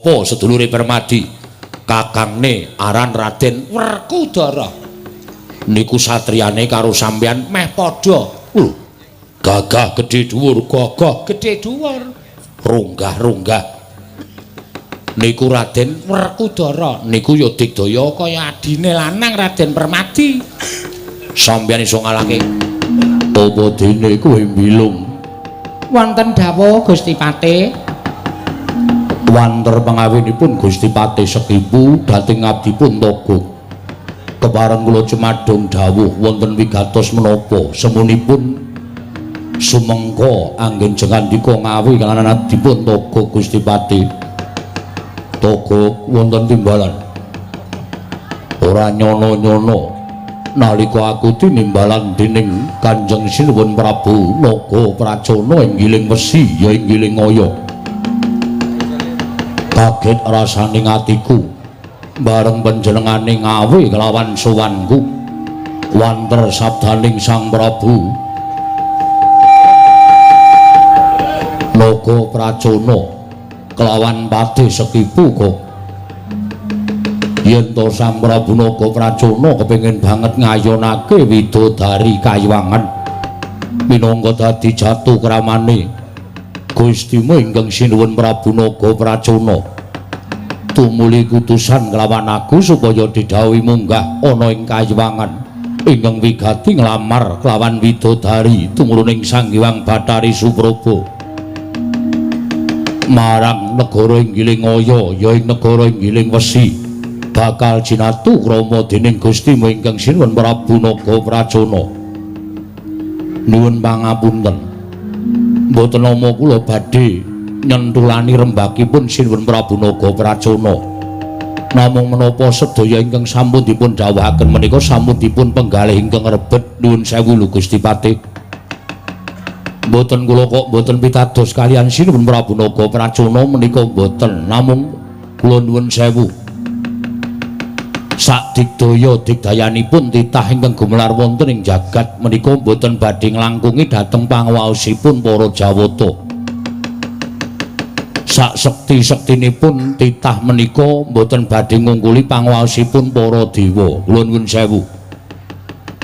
Sapa sedulure Permadi? Kakangne aran Raden Werkudara. Niku satriyane karo sampeyan meh padha. Lho, gagah gedhe dhuwur, gagah gedhe dhuwur. Runggah-runggah. Niku Raden Werkudara. Niku ya digdaya kaya adine lanang Raden Permadi. Sampeyan iso ngalahke. Apa dene kowe mbilung? Wonten dawuh Gusti Patih. Wanter pangawinipun Gusti Patih Sekipu dhateng abdipun Togog. Kepareng kula cemadung dawuh wonten wigatos menapa semunipun sumengko anggen jengandika ngawi kalawan abdipun Togog Gusti Patih. Togog wonten timbalan. Ora nyono-nyono nalika aku tinimbalan dening Kanjeng Sinuwun Prabu Naga Pracona ing Giling Wesi ya ing Giling Aya. Kaget rasane atiku bareng panjenengane ngawe kelawan sowanku. Wanter sabdaning Sang Prabu Naga Pracona kelawan Patih Sekipu kok yen to Sang Prabu Naga Pracona kepengin banget ngayonake widodari kayuwangan minangka dadi jatuh kramane Gustimu ingkang sinuwun Prabu Naga Pracona tumuli kutusan kelawan aku supaya didhawuhi munggah ana ing kayuwangan ingkang wigati nglamar kelawan widodari tumuruning Sang Hyang Bathari Supraba marang negara ing Giling Aya ya ing negara ing Giling Wesi bakal jinatu krama dening Gustimu ingkang sinuwun Prabu Naga Pracona. Nuwun pangapunten, mboten nama kula badhe nyentulani rembakipun sinuwun Prabu Naga Pracona. Namung menapa sedaya ingkang sampun dipun dawuhaken menika sampun dipun penggalih ingkang rebet. Nuwun sewu lho Gusti Patih. Mboten kula kok mboten pitados kaliyan sinuwun Prabu Naga Pracona menika mboten, namung kula nuwun sewu. Sakdigdaya digdayanipun titah ingkang gumelar wonten ing jagat menika mboten badhe nglangkungi dhateng panguwaosipun para Jawata. Sak sekti-sektinipun titah menika mboten badhe ngungkuli panguwaosipun para dewa. Kula nuwun sewu.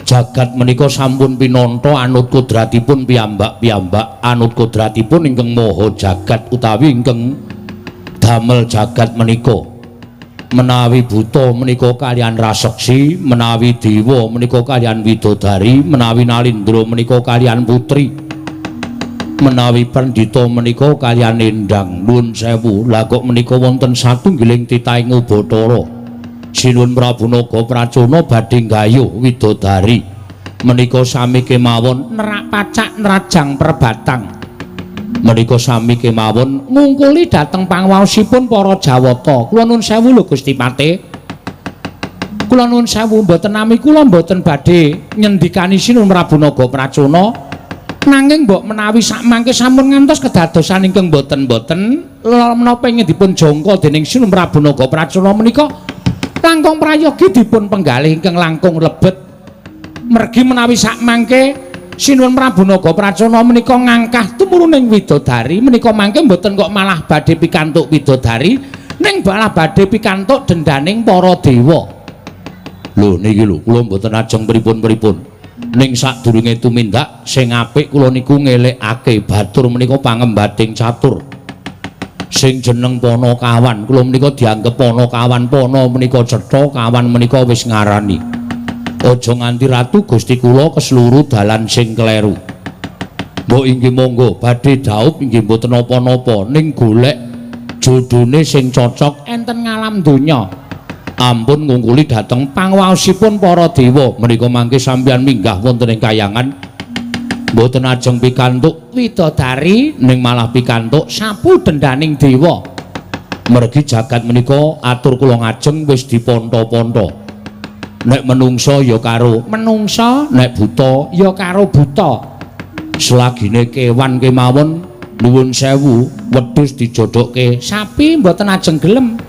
Jagat menika sampun pinantha anut kodratipun piyambak-piyambak, anut kodratipun ingkang maha jagat utawi ingkang damel jagat menika. Menawi buta menika kaliyan raseksi, menawi dewa menika kaliyan widodari, menawi nalindra menika kaliyan putri, menawi pandhita menika kaliyan endang. Nuwun sewu, lha kok menika wonten satunggiling titahing Ubathara Sinuwun Prabu Naga Pracona badhe nggayuh widodari menika sami kemawon nerak pacak nerajang perbatang menika sami kemawon ngungkuli dhateng panguwaosipun para Jawata. Kula nuwun sewu lho Gusti Patih. Kula nuwun sewu mboten nami kula mboten badhe nyendikani Sinuwun Prabu Naga Pracona, nanging mbok menawi sakmangke sampun ngantos kedadosan ingkang mboten-mboten menapa ingkang dipun jangka dening Sinuwun Prabu Naga Pracona menika langkung prayogi dipun penggalih ingkang langkung lebet. Mergi menawi sakmangke Sinuwun Prabu Naga Pracona menika ngangkah tumuruning widodari menika mangke mboten kok malah badhe pikantuk widodari, ning malah badhe pikantuk dendaning para dewa. Lho niki lho kula mboten ajeng pripun-pripun. Ning sadurunge tumindak sing apik kula niku ngelekake batur menika pangembating catur. Sing jeneng Panakawan kula menika dianggep Panakawan, pana menika cetha, kawan menika wis ngarani. Aja nganti ratu Gusti kula kesluru dalan sing kleru. Mbok inggih monggo badhe dhaup inggih mboten napa-napa, ning golek jodhone sing cocok enten ngalam donya. Ampun ngungkuli dhateng panguwaosipun para dewa menika mangke sampeyan minggah wonten ing kayangan mboten ajeng pikantuk widodari ning malah pikantuk sapu dendaning dewa. Mergi jagat menika atur kula ngajeng wis diponto-ponto. Nek menungsa ya karo menungsa, nek buta ya karo buta. Selagine kewan kemawon nuwun sewu wedhus dijodhokke sapi mboten ajeng gelem.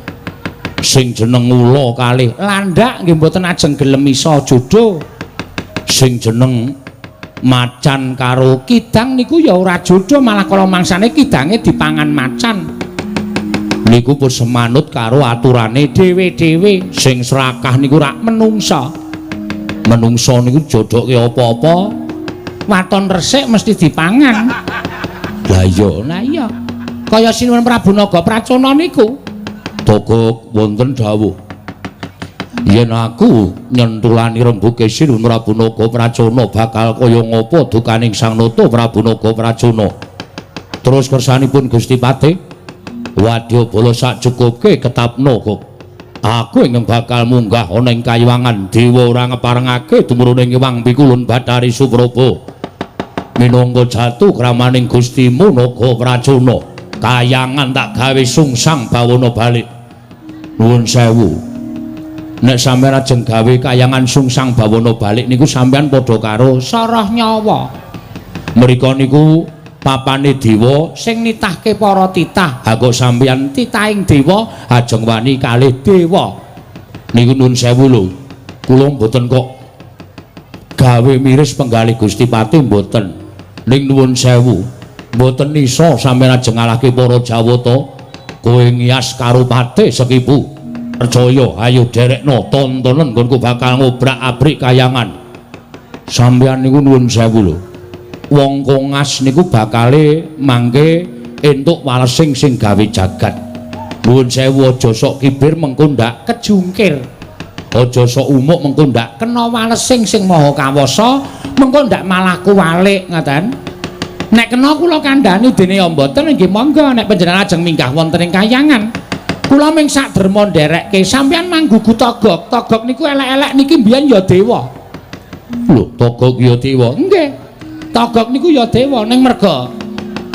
Sing jeneng ula kalih landak nggih mboten ajeng gelem iso jodho. Sing jeneng macan karo kidang niku ya ora jodho, malah kala mangsane kidange dipangan macan. Niku pun semanut karo aturane dhewe-dhewe. Sing srakah niku rak menungsa. Menungsa niku jodoke apa-apa waton resik mesti dipangan. Lah iya, lah iya. Kaya Sinuwun Prabu Naga Pracona niku. Togok wonten dawuh. Yen aku nyentulani rembuke Sinuwun Prabu Naga Pracona bakal kaya ngapa dukaning Sang Nata Prabu Naga Pracona. Terus kersanipun Gusti Patih, wadyabala sak cukupke ketapno kok. Aku ingkang bakal munggah ana ing kayiwangan dewa ora ngeparengake tumurun ing Hyang Pikulun Bathari Supraba. Minangka jatuh kramaning Gustimu Naga Pracona, kayangan tak gawe sungsang bawana balik. Nuwun sewu. Nek sampeyan ajeng gawe kayangan sungsang bawana balik niku sampeyan padha karo soroh nyawa. Mriko niku papane dewa sing nitahke para titah. Ha kok sampeyan titahing dewa ajeng wani kalih dewa. Niku nuwun sewu lho. Kula mboten kok gawe miris penggalih Gusti Patih mboten. Ning nuwun sewu, mboten iso sampeyan ajeng ngalahke para Jawata. Kowe ngias karo Patih Sekipu. Percaya, ayo derekno tontonen nggonku bakal ngobrak-abrik kayangan. Sampeyan niku nuwun sewu lho. Wong kongas niku bakale mangke entuk walesing sing gawe jagat. Nuwun sewu, aja sok kibir mengko ndak kejungkir. Aja sok umuk mengko ndak kena walesing sing maha kawasa, mengko ndak malah kuwalik ngoten. Nek kena kula kandhani dene ya mboten nggih monggo nek panjenengan ajeng minggah wonten ing kayangan. Kula ming sak derma nderekke sampeyan manggugu togok. Togok niku elek-elek niki mbiyen ya dewa. Lho, togok ya dewa? Nggih. Togok niku ya dewa ning merga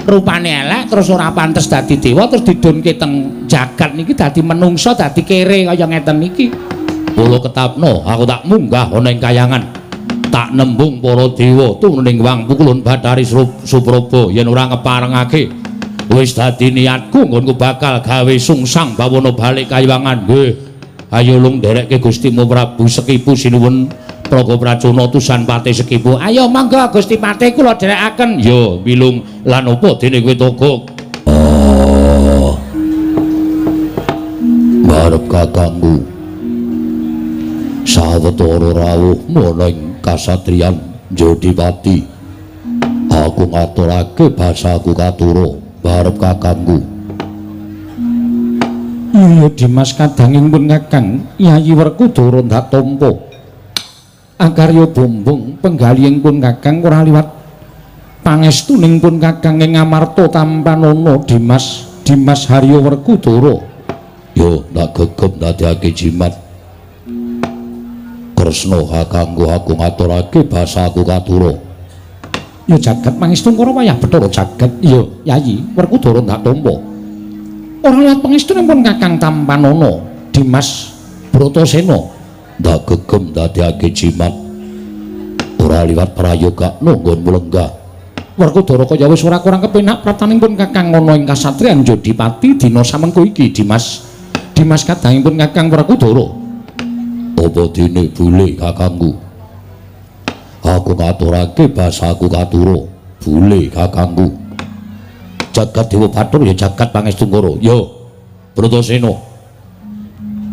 rupane elek terus ora pantes dadi dewa terus didunke teng jagat niki dadi menungsa dadi kere kaya ngeten niki. Kula ketapno, aku tak munggah ana ing kayangan. Tak nembung para dewa turun ing Wang Pukulun Bathari Supraba yen ora ngeparengake. Wis dadi niatku nggonku bakal gawe sungsang bawana balik kayiwangan. Nggih. Ayo lung nderekke Gustimu Prabu Sekipu Sinuwun Praga Pracona utusan Patih Sekipu. Ayo monggo Gusti Patih kula dherekaken. Ya, milung lan apa dene kowe togok? Oh. Barep kakangku. Sawetara rawuh ana ing kasatriyan Jodipati. Aku ngaturake basaku katura barep kakangku. Iya Dimas kadanging pun kakang Yayi Werkudara ndak tampa. Akarya bombong penggalihing pun kakang ora liwat pangestuning pun kakang ing Amarta tampanana Dimas Dimas Haryo Werkudara. Yo ndak gegem ndadekake jimat. Kresna kakangku aku ngaturake basaku katura. Ya jagat pangestu karo wayah Bathara jagat. Iya Yayi Werkudara ndak tampa. Ora liwat pangestuning pun kakang tampanana Dimas Bratasena. Ndak gegem ndadekake jimat. Ora liwat prayogakno nggonmu lenggah. Werkudara kaya wis ora kurang kepenak praptaning pun kakang ana ing kasatriyan Jodipati dina samengko iki Dimas. Dimas kadanging pun kakang Werkudara. Apa dene bule kakangku? Aku ngaturake basaku katura. Bule kakangku. Jagat Dewa Bathara ya jagat Pangestungkara. Ya Bratasena.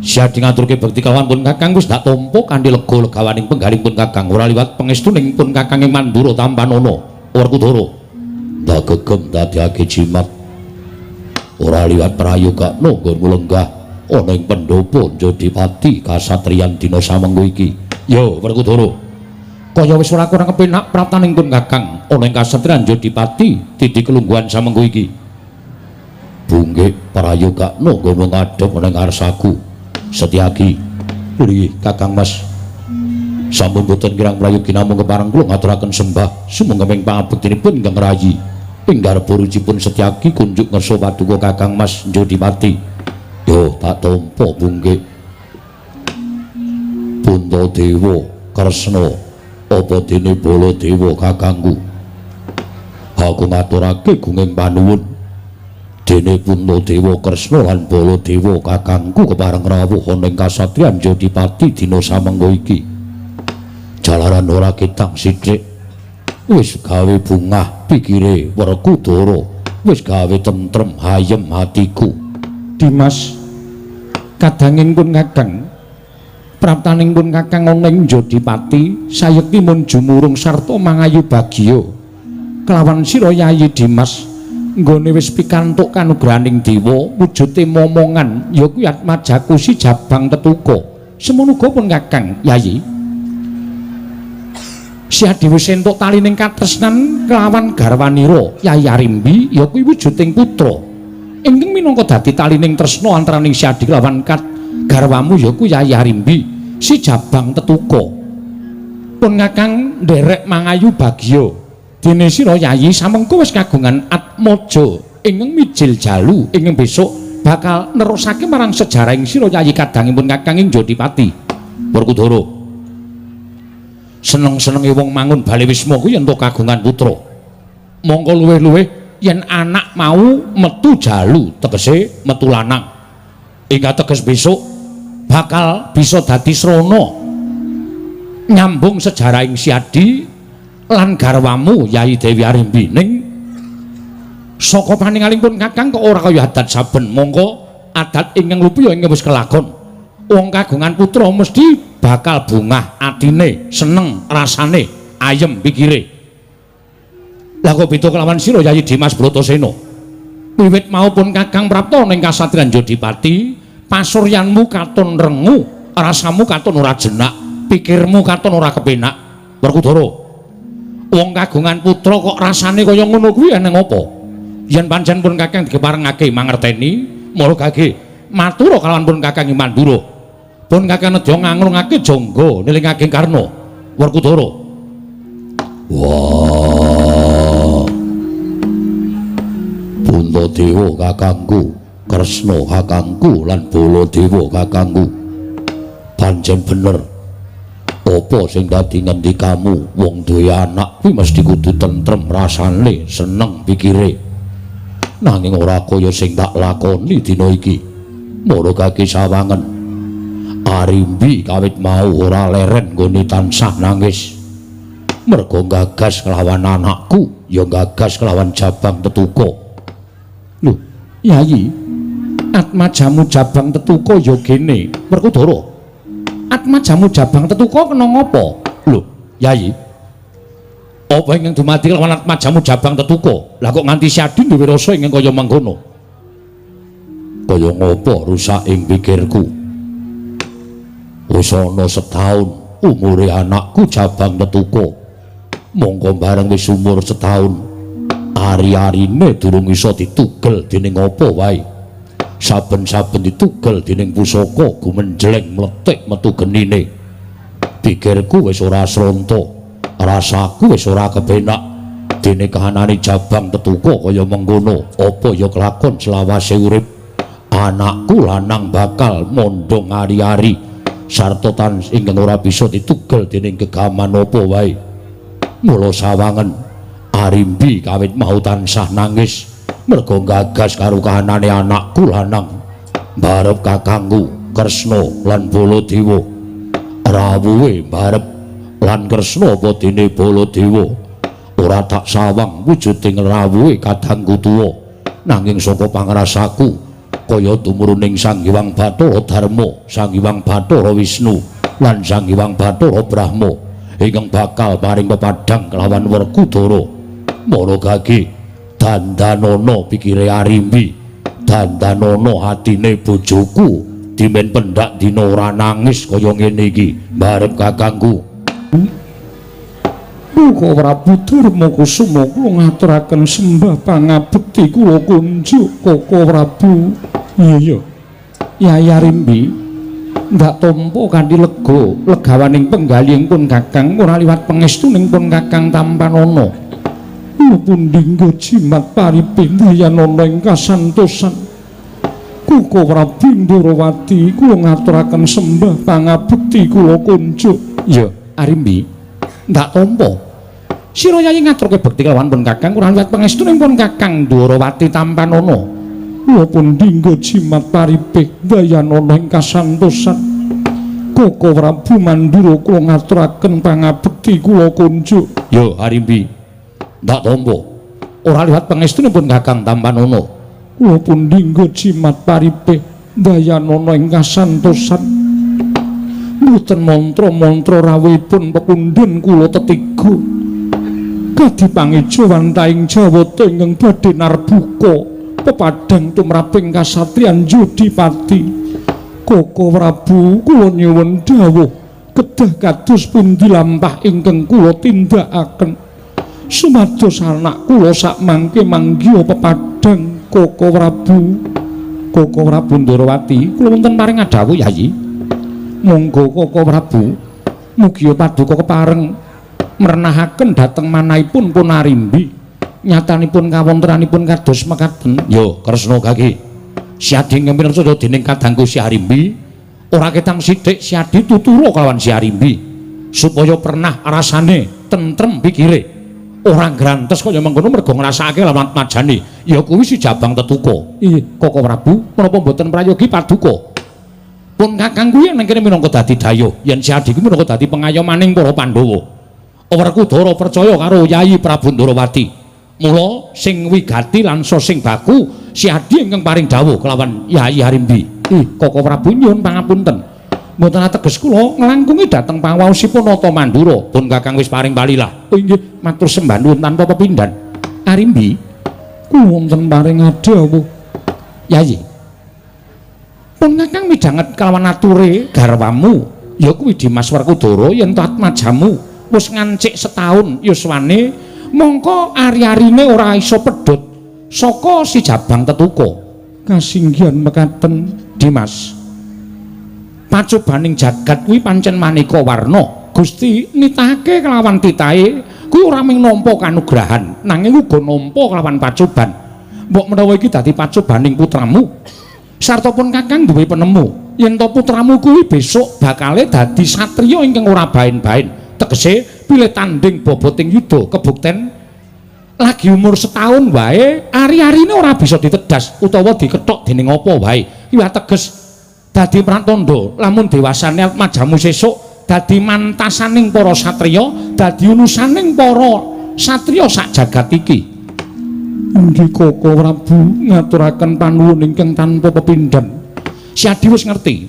Siadi ngaturke bekti kawan pun kakang wis dak tampa kanthi lega legawaning penggaling pun kakang ora liwat pangestuning pun kakang ing Mandura tampanana Werkudara. Ndak gegem ndadekake jimat. Ora liwat prayogakno nggonmu lenggah ana ing pendopo Jodipati kasatriyan dina samengko iki. Ya Werkudara. Kaya wis ora kurang kepenak praptaning pun kakang ana ing kasatriyan Jodipati titi kelungguhan samengko iki. Bunggik prayogakno nggonmu ngadhep ana ing ngarsaku. Setyaki, nggih Kakang Mas. Sampun boten kirang prayogi namung kepareng kula ngaturaken sembah sumangga ing pangabektinipun ingkang rayi. Ing garba rucipun Setyaki kunjuk ngersa paduka Kakang Mas Jodipati. Yo tak tampa bunggik. Puntadewa Kresna apa dene Baladewa kakangku. Aku ngaturake gunging panuwun. Dene Puntadewa Kresna lan Baladewa kakangku kepareng rawuh ana ing kasatriyan Jodipati dina samengko iki. Jalaran ora ketang sithik. Wis gawe bungah pikire Werkudara, wis gawe tentrem hayem hatiku. Dimas, kadanging pun Kakang, praptaning pun Kakang ana ing Jodipati sayekti mun jumurung sarta mangayu bagya kelawan sira Yayi Dimas nggone wis pikantuk kanugrahaning dewa wujude momongan ya kuwi Atmajaku si Jabang Tetuka. Semono uga pun Kakang Yayi. Siadi wis entuk talining katresnan kelawan garwanira Yayi Arimbi ya kuwi wujuding putra ingkang minangka dadi talining tresna antaraning Siadi kelawan garwamu ya kuwi Yayi Arimbi si Jabang Tetuka. Pun Kakang nderek mangayu bagya dene sira Yayi samengko wis kagungan atmaja ingkang mijil jalu ingkang besok bakal nerusake marang sejarahing sira Yayi kadangipun Kakang ing Jodipati. Werkudara, seneng-senenge wong mangun bale wisma kuwi yen kagungan putra. Mongko luwih-luwih yen anak mau metu jalu, tegese metu lanang. Ingkang teges besok bakal bisa dadi srana nyambung sejarahing Siadi lan garwamu Yayi Dewi Arimbi. Ning saka paningalipun pun Kakang kok ora kaya adat saben, mongko adat ingkang lupi ya ingkang wis kelakon. Wong kagungan putra mesti bakal bungah atine, seneng rasane, ayem pikire. Lah kok beda kelawan sira Yayi Dimas Bratasena? Wiwit mau pun Kakang prapta ning kasatriyan Jodipati, pasuryanmu katon rengu, rasamu katon ora jenak, pikirmu katon ora kepenak. Werkudara, wong kagungan putra kok rasane kaya ngono kuwi eneng apa? Yen pancen pun Kakang dikeparengake mangerteni, mara gage matura kalawan pun Kakang Mandura. Pun Kakang nedya ngangrungake jangga nilingake Karna. Werkudara. Wah. Puntadewa kakangku, Kresna kakangku lan Baladewa kakangku. Pancen bener. Apa sing dadi ngendikamu wong duwe anak kuwi mesti kudu tentrem rasane, seneng pikire. Nanging ora kaya sing tak lakoni dina iki. Mara kaki sawangen. Arimbi kawit mau ora leren nggone tansah nangis. Mergo gagas kelawan anakku, ya gagas kelawan Jabang Tetuka. Lho, Yayi, atmajamu Jabang Tetuka ya gene. Werkudara, atmajamu Jabang Tetuka kena ngapa? Lho, Yayi, apa ingkang dumadi kelawan atmajamu Jabang Tetuka? Lah kok nganti Siadi duwe rasa ingkang kaya mangkono? Kaya ngapa rusak ing pikirku? Wis ana setahun umure anakku Jabang Tetuka. Mongko bareng wis umur setahun, ari-arine durung iso ditugel dening apa wae. Saben-saben ditugel dening pusaka gumenjleng mlethik metu genine. Pikirku wis ora sronta, rasaku wis ora kepenak. Dene kahanane Jabang Tetuka kaya mengkono, apa ya kelakon selawase urip? Anakku lanang bakal mondhong ari-ari sarta tan ingkang ora bisa ditugel dening gegaman apa wae. Mula sawangen Arimbi kawit mau tansah nangis mergo gagas karo kahanane anakku lanang. Barep kakangku Kresna lan Baladewa. Rawuhe barep lan Kresna apa dene Baladewa. Ora tak sawang wujuding rawuhe kadangku tuwa, nanging saka pangrasaku kaya tumuruning Sang Hyang Bathara Darma, Sang Hyang Bathara Wisnu lan Sang Hyang Bathara Brahma ingkang bakal paring pepadhang kelawan Werkudara. Mara gage dandanana pikire Arimbi, dandanana atine bojoku, dimen pendak dina ora nangis kaya ngene iki barep kakangku. Muga Prabu Darma Kusuma kula ngaturaken sembah pangabekti kula kunjuk Koko Prabu. Iya iya. Yayi Arimbi ndak tampa kanthi lega legawaning penggalihing pun Kakang ora liwat pangestuning pun Kakang tampanana. Pundi nggo jimat paripindayanana ing kasantosan. Koko Prabu Ndorowati kula ngaturaken sembah pangabekti kula kunjuk. Iya, Arimbi ndak tampa. Sira Yayi ngaturke bekti kelawan pun Kakang ora liwat pangestuning pun Kakang Ndorowati tampanana. Kula pundi nggo jimat paripindayanana ing kasantosan. Koko Prabu Mandura kula ngaturaken pangabekti kula kunjuk. Yo Arimbi ndak tampa. Ora liwat pangestunipun Kakang tampanana. Kula pun dinggo jimat paripe dayanana ing kasantosan. Mboten mantra-mantra rawuhipun pepundhen kula tetiga. Kadi pangejo wantahing Jawata ingkang badhe narbuka pepadhang tumraping kasatriyan Jodipati. Koko Prabu, kula nyuwun dawuh kedah kados pundi lampah ingkang kula tindakaken sumados anak kula sakmangke manggiha pepadhang. Koko Prabu, Koko Prabu Ndorowati, kula wonten paring adhawuh Yayi. Monggo Koko Prabu, mugi paduka kepareng mrenahaken dhateng manahipun pun Arimbi. Nyatanipun kawontenanipun kados mekaten. Yo Kresna kaki. Siadi ingkang pinarcaya dening kadangku Si Arimbi, ora ketang sithik Siadi tutura kelawan Si Arimbi supaya pernah rasane tentrem pikire. Ora grantes kaya mengkono merga ngrasakake lawan majane. Ya kuwi si Jabang Tetuka. Ih, Koko Prabu, menapa mboten prayogi paduka? Pun kakang kuwi nang kene minangka dadi dayoh, yen Siadi kuwi minangka dadi pengayomaning para Pandhawa. Werkudara percaya karo Yayi Prabu Ndorowati. Mula sing wigati lan sing baku Siadi ingkang paring dawuh kelawan Yayi Arimbi. Ih, Koko Prabu nyuwun pangapunten. Mboten ateges kula nglangkungi dhateng pangaosipun Nata Mandura. Pun kakang wis paring palilah. Oh inggih, matur sembah nuwun tanpa pepindhan. Arimbi, kula wonten paring dawuh. Yayi. Pun kakang midhanget kelawan ature garwamu, ya kuwi Dimas Werkudara yen atmajamu wis ngancik setahun yuswane, mongko ari-arine ora iso pedhot saka si Jabang Tetuka. Kasinggihan mekaten, Dimas. Pacobaning jagat kuwi pancen maneka warna. Gusti nitahake kelawan titahe kuwi ora mung nampa kanugrahan, nanging uga nampa kelawan pacoban. Mbok menawa iki dadi pacobaning putramu. Sarta pun kakang duwe penemu yen to putramu kuwi besok bakale dadi satriya ingkang ora baen-baen. Tegese pilih tanding boboting yuda kebukten lagi umur setahun wae ari-arine ora bisa ditedas utawa dikethok dening apa wae. Kuwi ateges dadi pratandha lamun dewasane majamu sesuk dadi mantasaning para satriya, dadi unusaning para satriya sak jagat iki. Inggih Koko Prabu, ngaturaken panuwun ingkang tanpa pepindhan. Siadi wis ngerti.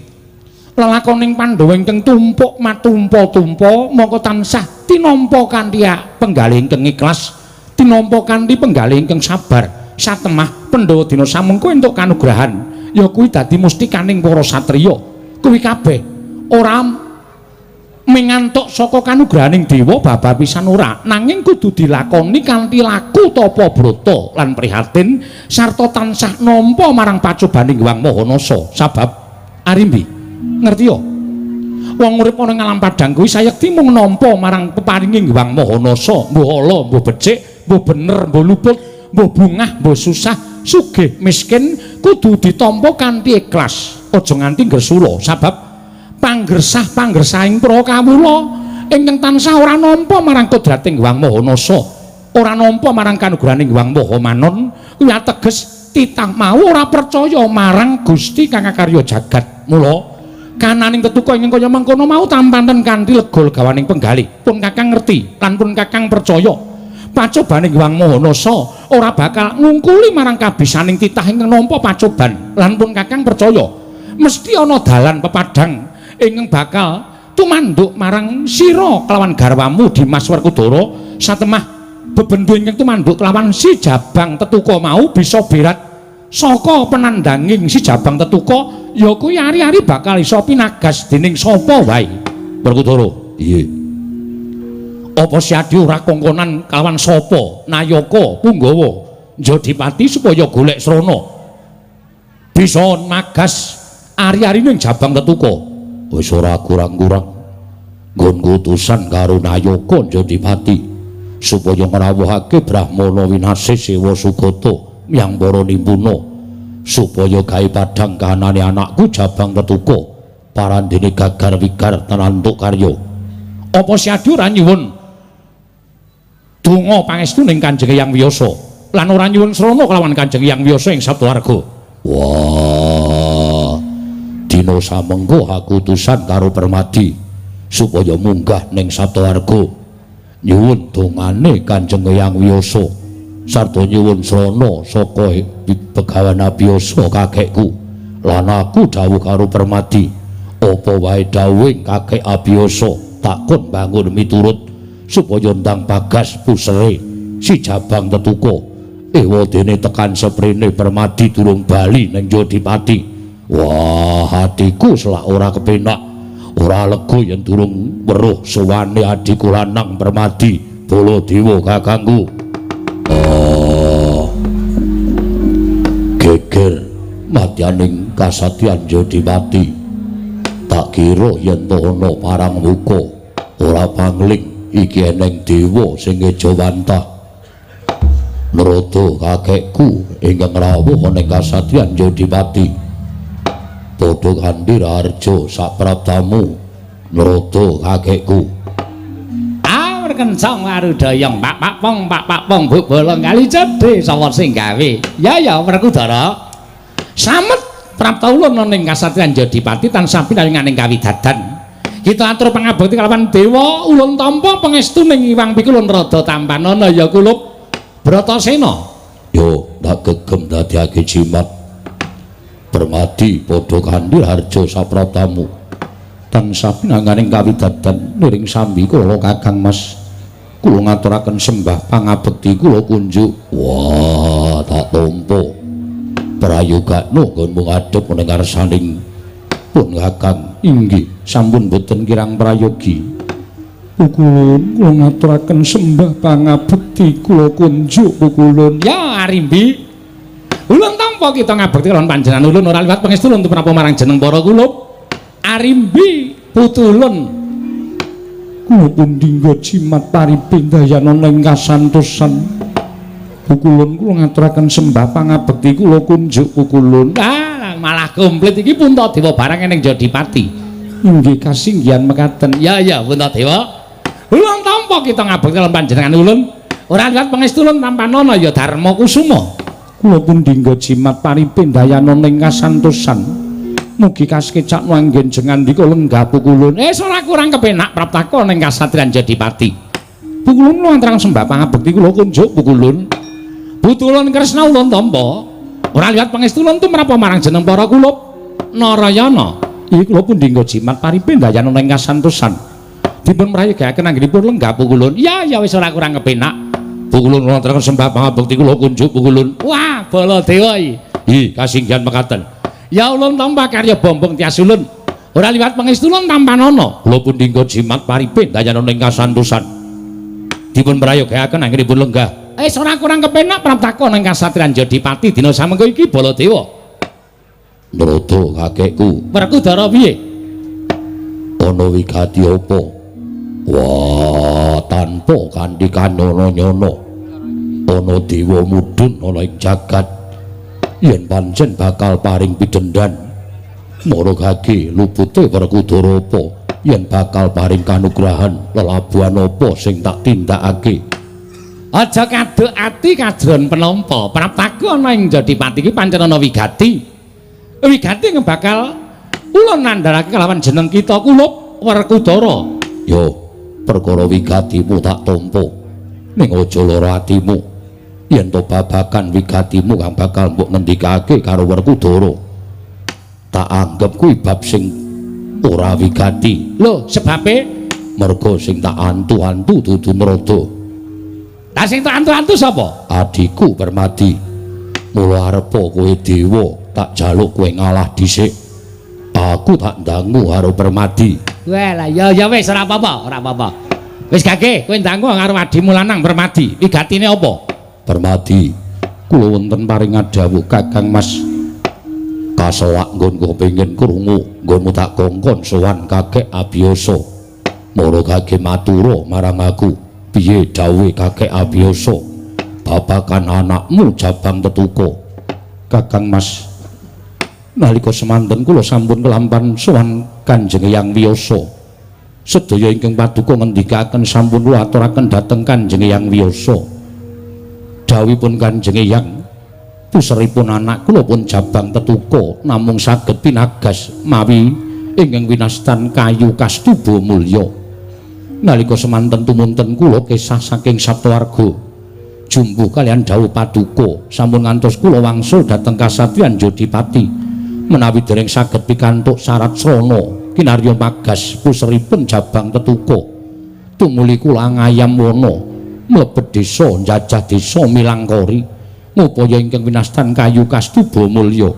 Lelakoning Pandhawa ingkang tumpuk matumpa-tumpa mongko tansah tinampa kanthi penggalih ingkang ikhlas, tinampa kanthi penggalih ingkang sabar. Satemah Pandhawa dina samengko entuk kanugrahan. Ya kuwi dadi mustikaning para satriya. Kuwi kabeh ora mingantuk saka kanugrahaning dewa babar pisan ora, nanging kudu dilakoni kanthi laku tapa brata lan prihatin sarta tansah nampa marang pacobaning Hyang Maha Nasa. Sabab Arimbi, ngerti ya? Wong urip ana ing alam padhang kuwi sayekti mung nampa marang peparinging Hyang Maha Nasa, mbuh ala, mbuh becik, mbuh bener, mbuh luput, mbuh bungah, mbuh susah, sugih miskin kudu ditampa kanthi ikhlas. Aja nganti ngresula, sabab panggersah-panggersahing para kawula ingkang tansah ora nampa marang kodrating Hyang Maha Nasa, ora nampa marang kanugrahaning Hyang Maha Manon, kuwi ateges titah mau ora percaya marang Gusti kang akarya jagat. Mula kananing tetuka ingkang kaya mangkono mau tampanten kanthi lega legawaning penggalih. Pun kakang ngerti lan pun kakang percaya pacobaning Hyang Maha Nasa ora bakal ngungkuli marang kabisaning titah ingkang nampa pacoban, lan pun kakang percaya mesti ana dalan pepadhang ingkang bakal tumanduk marang sira kelawan garwamu Dimas Werkudara. Satemah bebendu ingkang tumanduk kelawan si Jabang Tetuka mau bisa berat saka penandanging si Jabang Tetuka, ya kuwi ari-ari bakal iso pinagas dening sapa wae. Werkudara, iya. Apa Siadi ora kongkonan kalawan sapa nayaka punggawa Jodipati supaya golek srana bisa magas ari-arine Jabang Tetuka? Wis ora kurang-kurang nggon utusan karo nayaka Jodipati supaya ngrawuhake Brahmana Winasih Sewa Sugata yang para nimpuna supaya gawe padhang kahanane anakku Jabang Tetuka parandene gagar wigar tenantuk karya. Apa Siadi ora nyuwun donga pangestu ning Kanjeng Hyang Wiyasa lan ora nyuwun srana kelawan Kanjeng Hyang Wiyasa ing Saptawarga? Wah, dina samengko aku utusan karo Permadi supaya munggah ning Saptawarga nyuwun dongane Kanjeng Hyang Wiyasa sarta nyuwun srana saka Begawan Abiyasa kakekku. Lan aku dawuh karo Permadi, apa wae dawuhing kakek Abiyasa takon bangun miturut supaya ndang bagas pusere si Jabang Tetuka. Ewadene tekan seprene Permadi durung bali ning Jodipati. Wah, hatiku selak ora kepenak, ora lega yen durung weruh sowane adhiku lanang Permadi Baladewa kakangku. Oh, geger madyaning kasatyan Jodipati. Tak kira yen to ana parang muka ora pangling iki eneng dewa sing ngejawantah. Narada kakekku ingkang rawuh ana ing kasatyan Jodipati. Padha kanthi raharja saprabdamu Narada kakekku. Awur kencang warudayang pak pak pong pak pak pong buk bolong kali cedhe sapa sing gawe. Ya ya Werkudara. Samet prapta ulun ana ing kasatriyan Jodipati tansah pinaringaning kawidadan. Kita atur pangabekti kalawan dewa ulun tampa pangestuning Iwang Pikulun rada tampanana ya kulup Bratasena. Yo tak gegem dadiake jimat. Permadi padha kanthi harja saprabdamu. Tansah pinanganing kawidadan niring sambi kula Kakang Mas. Kula ngaturaken sembah pangabekti kula kunjuk. Wah, tak tampa. Prayogakno nggonmu ngadhep ning ngarsaning pun Kakang. Inggih, sampun boten kirang prayogi. Pukulun kula ngaturaken sembah pangabekti kula kunjuk pukulun. Ya Arimbi. Ulun tampa kita ngabekti kalawan panjenengan ulun ora liwat pangestu ulun tumrap marang jeneng para kulup. Arimbi putulun. Kula pundingga jimat paripindayanana ing kasantosan. Pukulun kula ngaturaken sembah pangabekti kula kunjuk pukulun. Ah, malah komplit iki Puntadewa barang ning Jodipati. Inggih kasinggihan mekaten. Ya ya Puntadewa. Ulun tampa kita ngabekti kalawan panjenengan ulun ora liwat pangestu ulun tampanana ya Darma Kusuma. Kula pundingga jimat paripindayanana ing kasantosan. Mugi kasekecakno anggen jengandika lenggah pukulun. Ora kurang kepenak praptaka ning kasatriyan Jodipati. Pukulun kula antaraken sembah pangabekti kula kunjuk pukulun. Putulun Kresna ulun tampa ora liwat pangestu ulun tumrap marang jeneng para kulup Narayana. Iki kula pundingga jimat paripindayanana ing kasantosan. Dipun mrayogakaken anggenipun lenggah pukulun. Ya ya wis ora kurang kepenak. Pukulun kula antaraken sembah pangabekti kula kunjuk pukulun. Wah, Baladewa iki. Hi, kasinggihan mekaten. Ya ulun tampa karya bombong tias ulun. Ora liwat pangestu ulun tampanana. Kula pundingga jimat paripindayanana ing kasantosan. Dipun prayogakaken anggenipun lenggah. Ora kurang kepenak praptaka ning kasatriyan Jodipati dina samengko iki Baladewa. Narada kakekku. Werkudara piye? Ana wigati apa? Wah, tanpa kanthi kanono-nyono ana dewa mudhun ana ing jagat yen pancen bakal paring pidhendan. Maragake lupute Werkudara apa yen bakal paring kanugrahan lelabuhan apa sing tak tindakake. Aja kaduk ati kajron penampa. Praptaku ana ing Jodipati iki pancen ana wigati. Wigati bakal ulun nandharake kalawan jeneng kita kulup Werkudara. Yo, perkara wigatimu tak tampa. Ning aja lara atimu. Yen to babagan wigatimu kang bakal mbok ngendikake karo Werkudara, tak anggep kuwi bab sing ora wigati. Lho, sebabe merga sing tak antu-antu dudu Narada. Lah sing tak antu-antu sapa? Adhiku Permadi. Mula arepa kowe dewa, tak jaluk kowe ngalah dhisik. Aku tak ndangu karo Permadi. Wah, lah ya ya wis ora apa-apa, ora apa-apa. Wis gage, kowe ndangu karo adhimu lanang Permadi. Wigatine apa? Permadi, kula wonten paring dawuh Kakang Mas. Kaselak nggonku kepengin krungu, nggonmu tak kongkon sowan kakek Abiyasa. Maragake matura marang aku. Piye dawuhe kakek Abiyasa babagan anakmu Jabang Tetuka? Kakang Mas, nalika semanten kula sampun kelampan sowan Kanjeng Hyang Wiyasa. Sedaya ingkang paduka ngendikaken sampun kula aturaken dhateng Kanjeng Hyang Wiyasa. Dawuhipun Kanjeng Hyang, puseripun anak kula pun Jabang Tetuka namung saged pinagas mawi ingkang winastan kayu kastuba mulya. Nalika semanten tumunten kula kesah saking Saptawarga. Jumbuh kalian dawuh paduka sampun ngantos kula wangsul dhateng kasatriyan Jodipati. Menawi dereng saged pikantuk syarat srana kinarya magas puseripun jabang tetuka. Tumuli kula ngayam wana mlebet desa njajah desa Milangkori ngupaya ingkang winastan kayu kastuba mulya.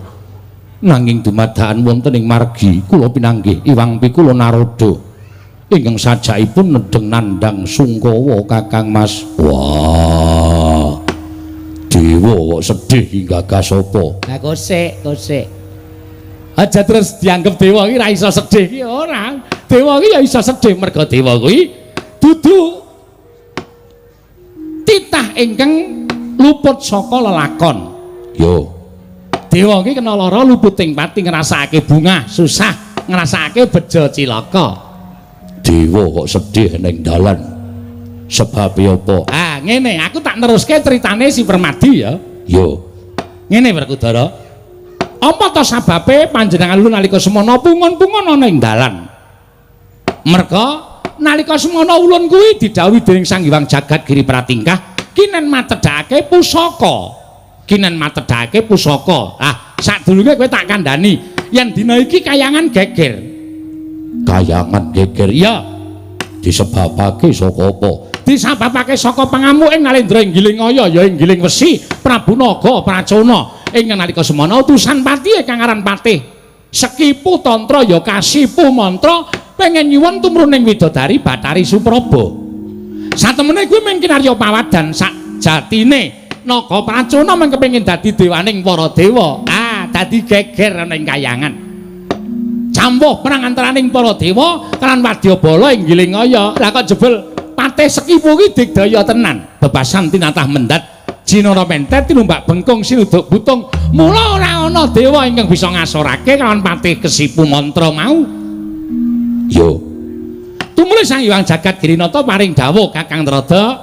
Nanging dumadakan wonten ing margi kula pinanggih Iwang Pikula Narada ingkang sajakipun nedheng nandhang sungkawa Kakang Mas. Wah, dewa kok sedih hingga gasapa? Lah kosek, kosek. Aja terus dianggep dewa iki ra iso sedih iki ora. Dewa iki ya iso sedih merga dewa kuwi dudu titah ingkang luput saka lelakon. Yo. Dewa iki kena lara luputing pati ngrasakake bungah, susah, ngrasakake bejo cilaka. Dewa kok sedih ning dalan. Sebabe apa? Ah, ngene, aku tak neruske critane si Permadi ya. Yo. Ngene Werkudara. Apa to sababe panjenengan lu nalika semana pungun-pungun ana ing dalan? Merga nalika semana ulun kuwi didhawuhi dening Sang Hyang Jagat Giri Pratingkah kinen matedhake pusaka. Kinen matedhake pusaka. Ah, sadurunge kowe tak kandhani yen dina iki kayangan geger. Kayangan geger? Iya. Disebabake saka apa? Disebabake saka pangamuke Nalendra ing Giling Aya ya ing Giling Wesi Prabu Naga Pracona. Ing nalika semana utusan patihe kang aran Patih Sekipu Tantra ya Kasipu Mantra pengen nyuwun tumruning widodari Bathari Supraba. Satemene kuwi mung kinarya pawadan sajatine Naga Pracona mung kepengin dadi dewaning para dewa. Ah, dadi geger ana ing kayangan. Campuh perang antaraning para dewa lan wadyabala ing Giling Aya. Lah kok jebul Patih Sekipu kuwi digdaya tenan. Bebasan tinatah mendhat jinara mentet tinumbak bengkung sinuduk butung. Mula ora ana dewa ingkang bisa ngasorake kalawan Patih Kesipu Mantra mau. Yo. Tumuli Sang Hyang Jagat Girinata paring dawuh Kakang Trada,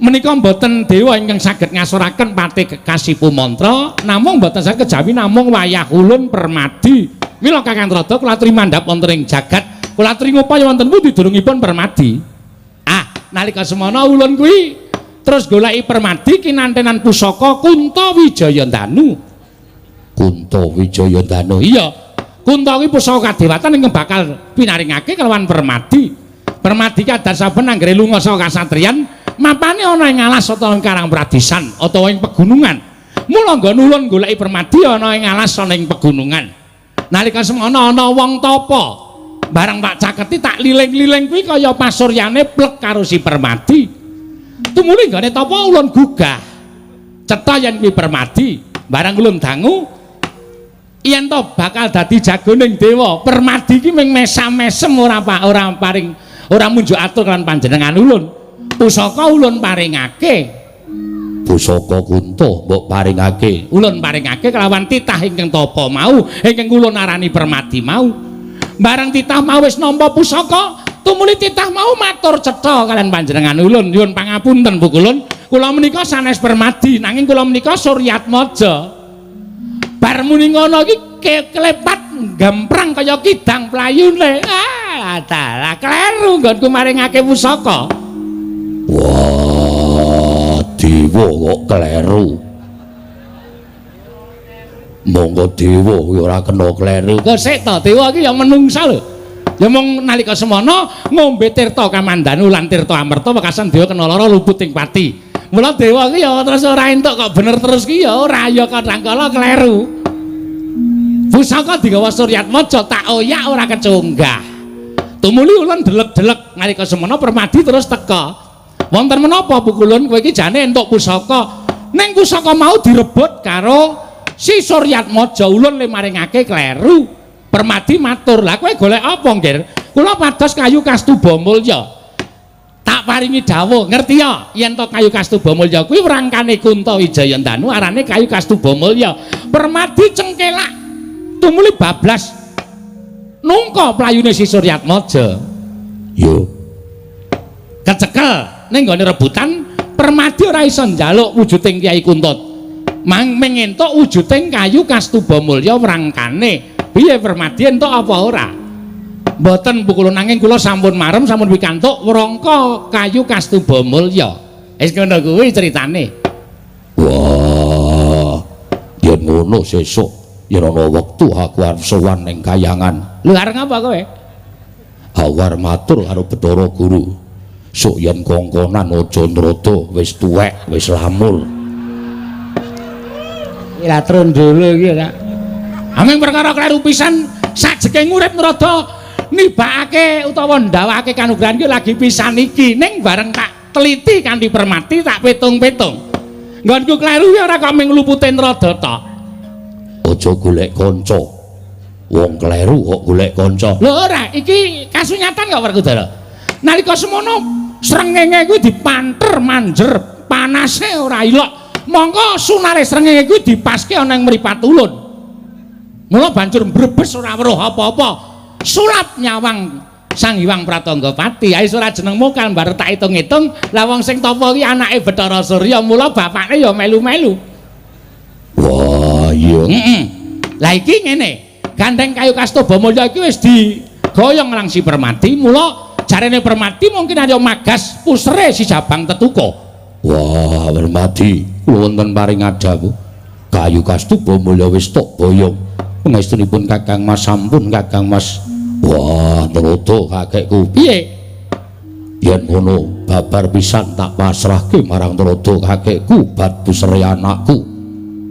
menika mboten dewa ingkang saged ngasoraken Patih Kasipu Mantra, namung mboten saged kejawi namung wayah ulun Permadi. Mila Kakang Trada kula aturi mandhap wonten ing jagat, kula aturi ngupaya wonten pundi durungipun Permadi. Ah, nalika semana ulun kuwi terus goleki Permadi kinantenan pusaka Kunta Wijayandanu. Kunta Wijayandanu? Iya. Kunta kuwi pusaka kadewatan ingkang bakal pinaringake kelawan Permadi. Permadi kadar saben anggere lunga saka kasatriyan, mapane ana ing alas utawa ing karang pradisan utawa ing pegunungan. Mula nggon ulun goleki Permadi ana ing alas ana ing pegunungan. Nalika semana ana wong tapa, barang tak caketi tak liling-liling kuwi kaya pasuryane plek karo si Permadi. Tumuli nggone tapa ulun gugah. Cetha yen kuwi Permadi, barang ulun dangu yen to bakal dadi jagoning dewa. Permadi iki mung mesam-mesem ora ora paring ora munjuk atur kan panjenengan ulun. Pusaka ulun paringake. Pusaka Kunta mbok paringake. Ulun paringake kelawan titah ingkang tapa mau, ingkang ulun arani Permadi mau. Bareng titah mau wis nampa pusaka, tumuli titah mau matur cetha kalian panjenengan ulun, nyuwun pangapunten Bu Kulun, kula menika sanes Permadi, nanging kula menika Suryatmaja. Bar muni ngono iki klepat gamprang kaya kidang playune. Ah, dalah kleru nggonku maringake pusaka. Wah, dewa kok kleru. Monggo dewa kuwi ora kena kleru. Kok sik to, dewa iki ya menungsa lho. Ya mung nalika semana ngombe tirta kamandanu lan tirta amerta wekasan dewa kena lara luputing pati. Mula dewa iki ya terus ora entuk kok bener terus ki ya ora, ya kadang kala kleru. Pusaka digawa Suryatmaja tak oyak ora kecunggah. Tumuli ulun delek-delek nalika semana Permadi terus teka. Wonten menapa Pukulun kowe iki jane entuk pusaka. Ning pusaka mau direbut karo si Suryatmaja, ulun le maringake kleru. Permadi matur, "Lah kowe golek apa, Nggir?" "Kula pados kayu Kastuba Mulya." Tak paringi dawuh, ngerti ya? Yen to kayu Kastuba Mulya kuwi wrangkane Kunta Wijayandanu arane kayu Kastuba Mulya. Permadi cengkelak tumuli bablas nungka playune si Suryatmaja. Yo. Kecekel ning nggone rebutan, Permadi ora iso njaluk wujuding Kyai Kunta. Mang mengentuk wujuding kayu Kastuba Mulya wrangkane. Piye Permadi entuk apa ora? Mboten pukulun, nanging kula sampun marem sampun pikantuk wrangka kayu Kastuba Mulya. Wis ngono kuwi critane. Wah, yen ngono sesuk yen ana wektu aku arep sowan ning kayangan. Lho arep ngapa kowe? Aku arep matur karo Bathara Guru. Sok yen kongkonan aja nrada, wis tuwek, wis lamur. Iki lah trondolo iki ora. Aming perkara kleru pisan sajeke ngurip nrada nibakake utawa ndawake kanugrahan ki lagi pisan iki ning bareng tak teliti kanthi permati tak pitung-pitung. Nggonku kleru ki ora kok ming lupute nrada tok. Aja golek kanca. Wong kleru kok golek kanca. Lho ora, iki kasunyatan kok Werkudara. Nalika semono srengenge kuwi dipanter manjer, panase ora ilok. Mongko sunare srengenge kuwi dipaske ana ing mripat ulun. Mula banjur mbrebes ora weruh apa-apa. Sulap nyawang Sang Hyang Pratanggapati. Ae ora jenengmu kan bar tak hitung-hitung, lah wong sing tapa ki anake Bathara Surya, mula bapakne ya melu-melu. Wah, iya. Heeh. Lah iki ngene, gandeng kayu Kastuba Mulya iki wis digoyong lang si Permati, mula jarene Permati mungkin arya magas pusere si Jabang Tetuka. Wah, Permati, kula wonten paring adawu. Kayu Kastuba Mulya wis tok boyong. Pangestunipun Kakang Mas sampun Kakang Mas. Wah, nrada kakekku. Piye? Yen ngono babar pisan tak pasrahke marang nrada kakekku bat pusere anakku.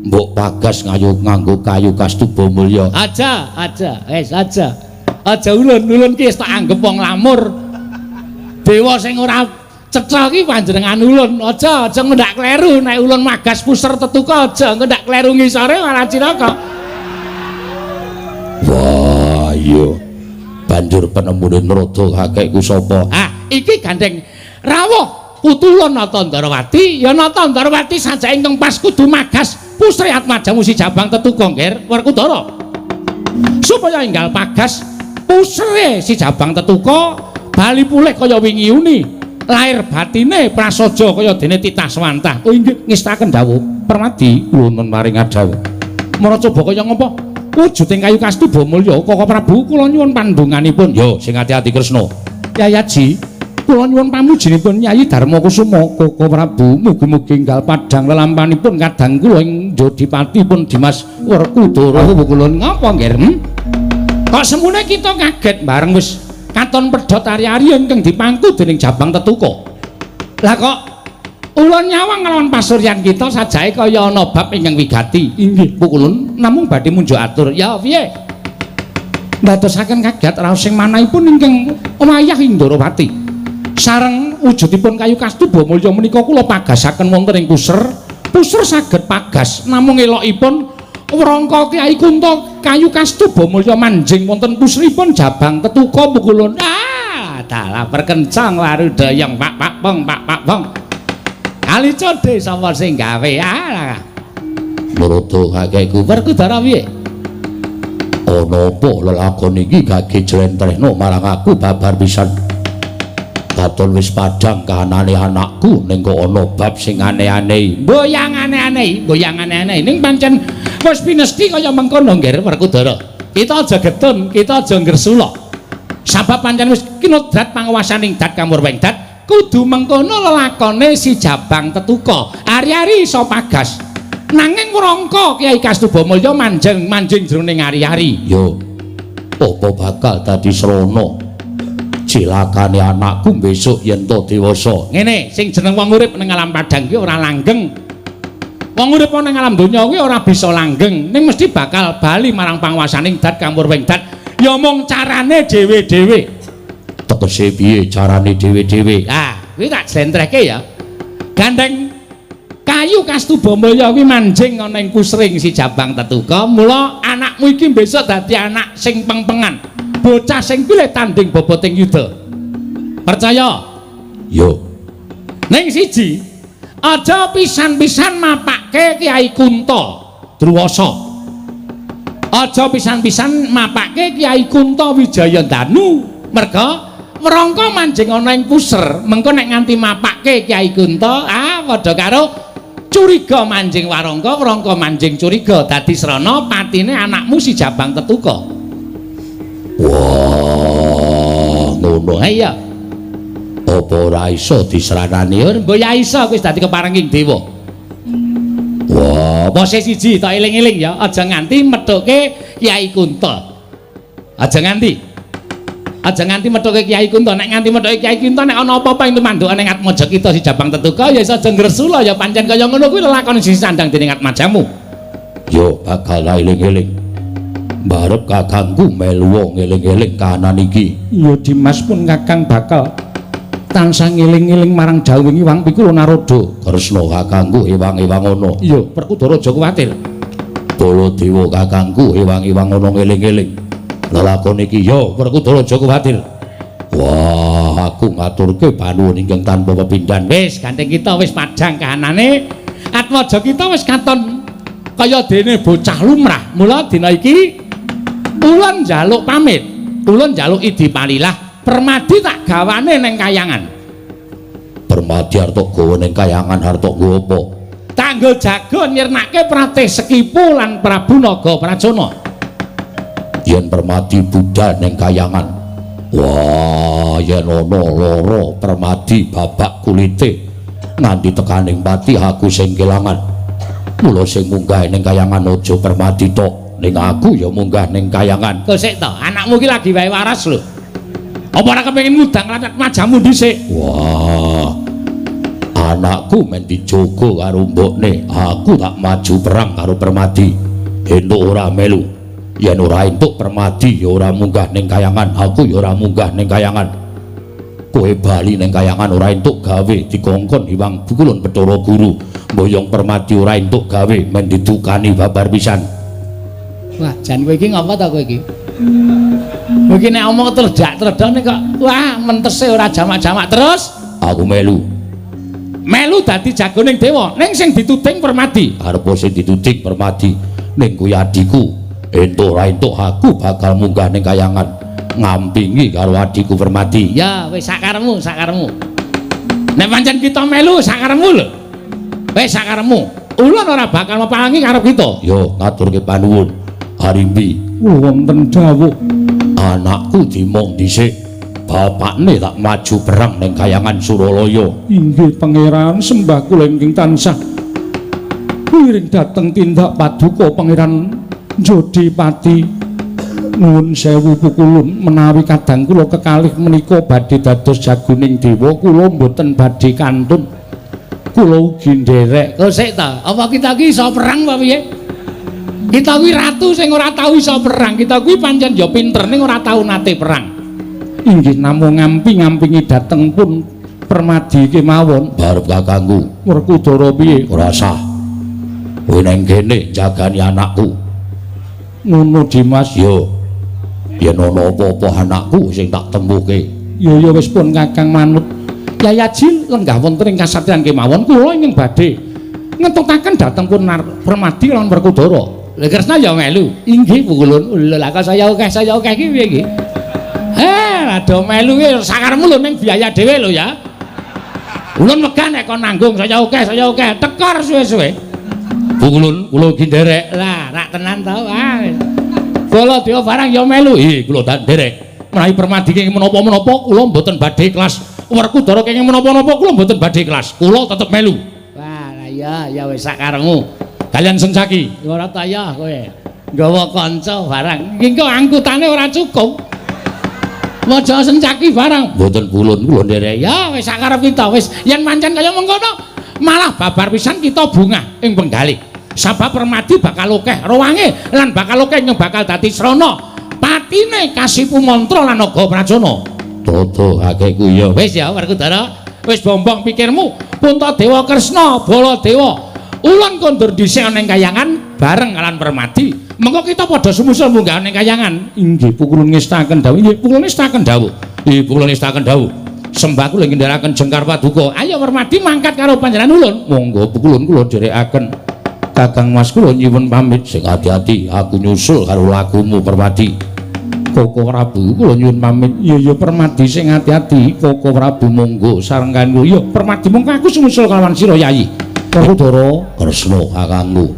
Mbok pagas ngayu nganggo kayu Kastuba Mulya. Aja, aja, wis aja. Aja ulun-ulun ki wis tak anggep wong lamur. Dewa sing ora cetha ki panjenengan ulun. Aja, aja ngendak kleru nek ulun magas puser Tetuka aja ngendak kleru ngisore malah cilaka. Wah, iya. Banjur penemune nrada kakekku sapa? Ah, iki gandeng rawuh putulun Nata Ndarawati, ya Nata Ndarawati sajake ingkang pas kudu magas pusri atmajamu si Jabang Tetuka Ngger Werkudara. Supaya enggal pagas pusre si Jabang Tetuka bali pulih kaya wingi uni, lair batine prasaja kaya dene titah swantah. Oh inggih ngestaken dawuh Permadi kula nuwun paring dawuh. Mara coba kaya ngapa? Wujuding kayu Kastuba Mulya Koko Prabu kula nyuwun pandunganipun. Yo sing ati-ati Kresna. Yayaji, kula nyuwun pamujinipun Yayi Darma Kusuma Koko Prabu mugi-mugi enggal padhang lelampanipun kadang kula ing Jodipatipun Dimas Werkudara. Kula ngapa nggih? Kok semune kita kaget bareng wis katon pedhot ari-ari ingkang dipangku dening Jabang Tetuka. Lah kok ulun nyawang nglawan pasuryan kita sajake kaya ana bab ingkang wigati. Inggih pukulun namung badhe munjuk atur. Ya piye? Ndadosaken kaget raos sing manahipun ingkang wayah ing Ndarawati. Sareng wujudipun kayu Kastuba Mulya menika kula pagasaken wonten ing puser. Puser saged pagas namung elokipun wrangka Kyai Kunta kayu Kastuba Mulya manjing wonten puseripun Jabang Tetuka pukulun. Ah, dalah perkencang warudayang pak pak pong pak pak pong. Kali codhe sapa sing gawe? Ah. Nrada kakekku Werkudara piye? Ana apa lelakon iki gage jlentrehno marang aku babar pisan. Katon wis padhang kahanane anakku ning kok ana bab sing aneh-aneh. Mboyang aneh-aneh, mboyang aneh-aneh ning pancen wis pinesti kaya mengkono Ngger Werkudara. Kita aja getun, kita aja ngresula. Sabab pancen wis kinodrat panguwasaning dat kamurweng dat kudu mengkono lelakone si Jabang Tetuka. Ari-ari iso pagas. Nanging wrangka Kyai Kastuba Mulya manjing jroning ari-ari. Yo, apa bakal dadi srana cilakane anakku besok yen to dewasa? Ngene, sing jeneng wong urip ning alam padhang ki ora langgeng. Wong urip ning alam donya kuwi ora bisa langgeng, ning mesti bakal bali marang panguwasaning dat kamurweng dat. Ya mung carane dhewe-dhewe. Tegese piye carane dhewe-dhewe? Ah, kuwi tak jlentrehke ya. Gandeng kayu Kastuba Mulya kuwi manjing ana ing pusring si Jabang Tetuka, mula anakmu iki besok dadi anak sing pengpengan, bocah sing pilih tanding boboting yuda. Percaya? Yo. Ning siji, aja pisan-pisan mapake Kyai Kunta Druwasa. Aja pisan-pisan mapake Kyai Kunta Wijayandanu, merga wrangka manjing ana ing puser, mengko nek nganti mapake Kyai Kunta, ah padha karo curiga manjing warangka, wrangka manjing curiga, dadi srana patine anakmu si Jabang Tetuka. Wah, ngono. Ha iya. Apa ora iso disranani? Mbok ya iso wis dadi keparenging dewa. Wah, Pose siji tok eling-eling ya, aja nganti methuke Kyai Kunta. Aja nganti. Aja nganti methuke Kyai Kunta. Nek nganti methuke Kyai Kunta nek ana apa-apa ing tumandukane ning Atmaja kita si Jabang Tetuka ya iso aja ngresula ya pancen kaya ngono kuwi lelakon sing sandang dening Atmajamu. Yo bakal eling-eling. Barep kakangku melu ngeling-eling kahanan iki. Iya Dimas pun kakang bakal tansah ngeling-eling marang dawuh Hyang Pikula Narada. Kresna kakangku ewang-ewang ana. Iya, Werkudara aja kuwatir. Baladewa kakangku ewang-ewang ana ngeling-eling. Lelakon iki yo Werkudara aja kuwatir. Wah, aku ngaturke panuwun ingkang tanpa pepindhan. Wis, gandeng kita wis padhang kahanane. Atmaja kita wis katon kaya dene bocah lumrah. Mula dina iki ulun njaluk pamit. Ulun njaluk idi palilah. Permadi tak gawane ning kayangan. Permadi arep gawa ning kayangan arep nggo apa? Tanggo jago nyirnake Pratih Sekipu lan Prabu Naga Pracona. Yen Permadi budhal ning kayangan. Wah, yen ana lara Permadi babak kulite nganti tekaning pati aku sing kelangan. Mula sing munggah ning kayangan aja Permadi tok, ning aku ya munggah ning kayangan. Kok sik to, anakmu ki lagi wae waras lho. Apa ora kepengin ngudang majamu dhisik? Wah, anakku men dijogo karo mbokne, aku tak maju perang karo Permadi. Entuk ora melu. Yen ora entuk Permadi ya ora munggah ning kayangan, aku ya ora munggah ning kayangan. Kowe bali ning kayangan ora entuk gawe dikongkon Hyang Bukulun Bathara Guru. Mboyong Permadi ora entuk gawe men didukani babar pisan. Wah, jan kowe iki ngapa ta kowe iki? Kowe iki nek omong tredak-tredone kok wah mentese ora jamak-jamak terus. Aku melu. Melu dadi jagoning dewa, ning sing dituding Permadi. Arep sing dituding Permadi ning kuwi adhiku. Entuk ora entuk aku bakal munggah ning kayangan ngampingi karo adhiku Permadi. Ya wis sakaremu, sakaremu. Nek pancen kita melu sakaremu lho. Wis sakaremu. Ulun ora bakal mepangi karo kita. Yo ngaturke panuwun. Harimbi, wonten dawuh. Anakku dimong dhisik, bapakne tak maju perang ning kayangan Suralaya. Inggih pangeran, sembah kula ingkang tansah wiring dhateng tindak paduka pangeran Jodipati. Nuwun sewu pukulun menawi kadang kula kekalih menika badhe dados jagoning dewa, kula mboten badhe kantun. Kula ugi nderek. Kok sik ta, apa kita iki iso perang apa piye? Kita kuwi ratu sing ora tau iso perang. Kita kuwi pancen ya pinter ning ora tau nate perang. Inggih namung ngampi-ngampingi dhateng pun Permadi kemawon. Barep kakangku. Werkudara piye? Ora sah. Kowe nang kene jagani anakku. Ngono Dimas. Yo. Yen ana apa-apa anakku sing tak tempuhke. Ya ya wis pun kakang manut. Yayaji lenggah wonten ing kasatriyan kemawon kula ingkang badhe ngetutaken dhateng pun Permadi lan Werkudara. Lha Kresna ya melu. Inggih pukulun. Lha lah kok saya akeh iki piye iki? Eh, rada melu ki sakaremu lho ning biaya dhewe lho ya. Ulun wegah nek kon nanggung saya akeh, tekor suwe-suwe. Pukulun kula iki nderek. Lah, rak tenan to. Ah. Baladewa barang ya melu. Ih, kula tak nderek. Menawi Permadi kenging menapa-menapa kula mboten badhe ikhlas. Werkudara kenging menapa-napa kula mboten badhe ikhlas. Kula tetep melu. Wah, lah ya, ya wis sakaremu. Kalian Sencaki. Ora ta ya kowe. Nggawa kanca barang. Iki kok angkutane ora cukup. Maja Sencaki barang. Mboten pulun kula nderek. Ya wis sakarep kita wis yen pancen kaya mengkono malah babar pisan kita bungah ing penggalih. Sabab Permadi bakal akeh rowange lan bakal akeh nyong bakal dadi srana. Patine kasipu mantra lan naga pracana. Toto akehku ya. Wis ya Werkudara, wis bombong pikirmu. Puntadewa Kresna Baladewa. Ulun kondur dhisik ana ing kayangan bareng kalian Permadi. Mengko kita padha sumusul munggah ning kayangan. Inggih pukulun ngestaken dawuh. Inggih pukulun ngestaken dawuh. Inggih pukulun ngestaken dawuh. Sembah kula ngendharaken jengkar paduka. Ayo Permadi mangkat karo panjenengan ulun. Monggo pukulun kula dherekaken. Kakang Mas kula nyuwun pamit. Sing ati-ati aku nyusul karo lagumu Permadi. Koko Prabu kula nyuwun pamit. Iya ya Permadi sing ati-ati. Koko Prabu monggo sareng kanggo. Iya Permadi monggo aku sumusul kalawan sira Yayi. Werkudara Kresna kakangku.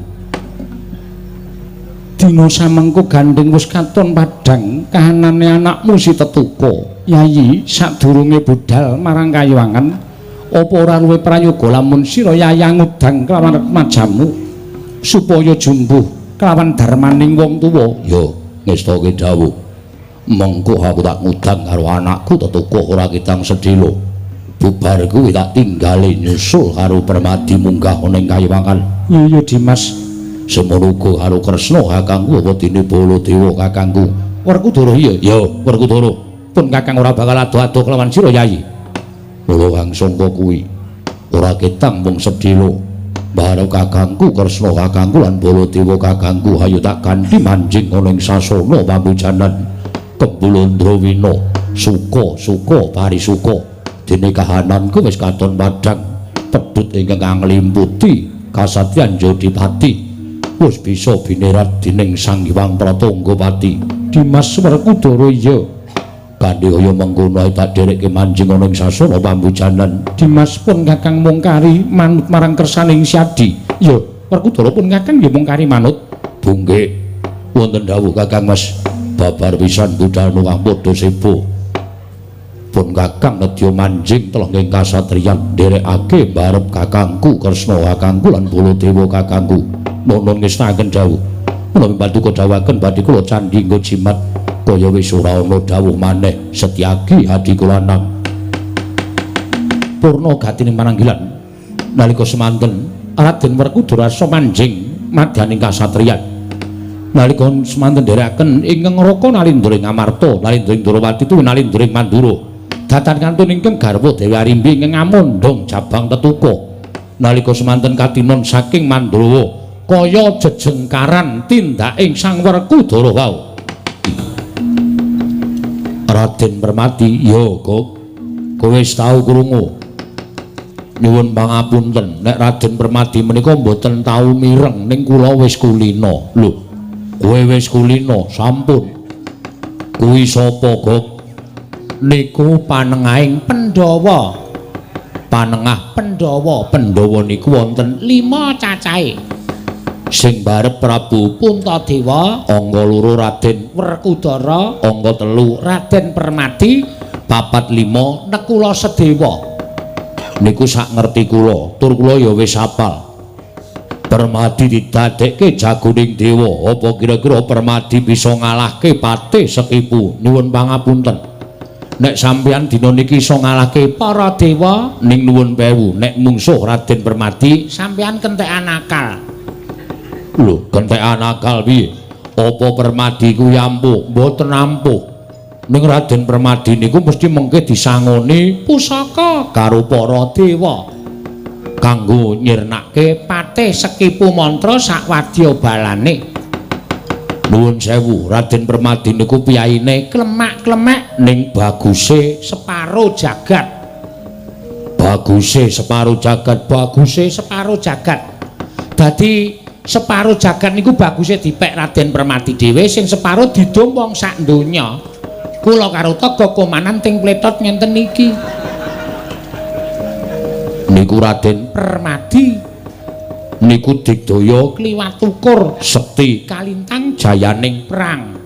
Dina samengko gandeng wis katon padhang kahanane anakmu si Tetuka. Yayi, sadurunge budhal marang Kayuwangan, apa ora luwih prayoga lamun sira yayang ngudang kelawan remajamu supaya jumbuh kelawan darmaning wong tuwa? Ya, ngestake dawuh. Mengko aku tak ngudang karo anakku Tetuka ora kitang sedhela. Bubar kuwi tak tinggale nyusul karo Permadi munggah ana ing Kayuwangan. Iya, Dimas. Semono uga karo Kresna kakangku apa dene Baladewa kakangku. Werkudara iya? Ya, Werkudara. Pun kakang ora bakal ado-ado kelawan sira, Yayi. Mula kang sangka kuwi ora ketang mung sedhela. Bareng kakangku Kresna kakangku lan Baladewa kakangku ayo tak ganti manjing ana ing sasana pambujanan Kembulandrawina suka-suka parisuka. Dene kahananku wis katon padhang pedhut ingkang nglimputi kasatriyan Jodipati. Wis bisa binerat dening Sang Hyang Pratanggapati. Dimas Werkudara iya. Kandhe kaya mengkono ae tak dherekke manjing ana ing sasana pambujanan. Dimas pun kakang mung kari manut marang kersaning Syadi. Ya, Werkudara pun kakang nggih mung kari manut. Bunggek wonten dawuh Kakang Mas, babar pisan budal kang padha sebo. Pun kakang nedya manjing telenging kasatriyan nderekake mbarep kakangku Kresna kakangku lan Baladewa kakangku. Nuwun ngestakaken dawuh. Menawi paduka dawuhaken badhe kula candhi nggo jimat kaya wis ora ana dawuh maneh Setyaki adi kula lanang. Purna gatining mananggilan nalika semanten Raden Werkudara asa manjing madyaning kasatriyan. Nalika semanten nderekaken ingkang Raka Nalindra ing Amarta, Nalindra ing Ndrawati tuwin Nalindra ing Mandura. Datan kantun ingkang garwa Dewi Arimbi ingkang ngamondhong jabang Tetuka. Nalika semanten katinon saking Mandrawa kaya jejengkaran tindaking Sang Werkudara wau. Raden Permadi, ya kok kowe wis tau krungu. Nyuwun pangapunten, nek Raden Permadi menika mboten tau mireng ning kula wis kulina. Lho, kowe wis kulina? Sampun. Kuwi sapa, Gok? Niku panengahing Pandhawa. Panengah Pandhawa. Pandhawa niku wonten 5 cacahe. Sing barep Prabu Puntadewa, angka 2 Raden Werkudara, angka 3 Raden Permadi, 4 5 Nekula Sedewa. Niku sak ngerti kula, tur kula ya wis apal. Permadi didadekke jagoning dewa, apa kira-kira Permadi bisa ngalahke Patih Sekipu? Nyuwun pangapunten. Nek sampeyan dina niki iso ngalahke para dewa, ning nuwun pewu, nek mungsuh Raden Permadi sampeyan kentekan akal. Lho, kentekan akal piye? Apa Permadi kuwi ampuh? Mboten ampuh. Ning Raden Permadi niku mesti mengke disangoni pusaka karo para dewa kanggo nyirnake Patih Sekipu mantra sak wadya balane. Nuwun sewu, Raden Permadi niku piyaine klemak-klemek ning baguse separo jagat. Baguse separo jagat, baguse separo jagat. Dadi separo jagat niku baguse dipek Raden Permadi dhewe, sing separo didum wong sak donya. Kula karo Togok komanan ting pletot ngenten niki. Niku Raden Permadi niku digdaya kliwat ukur sekti kalintang jayaning perang.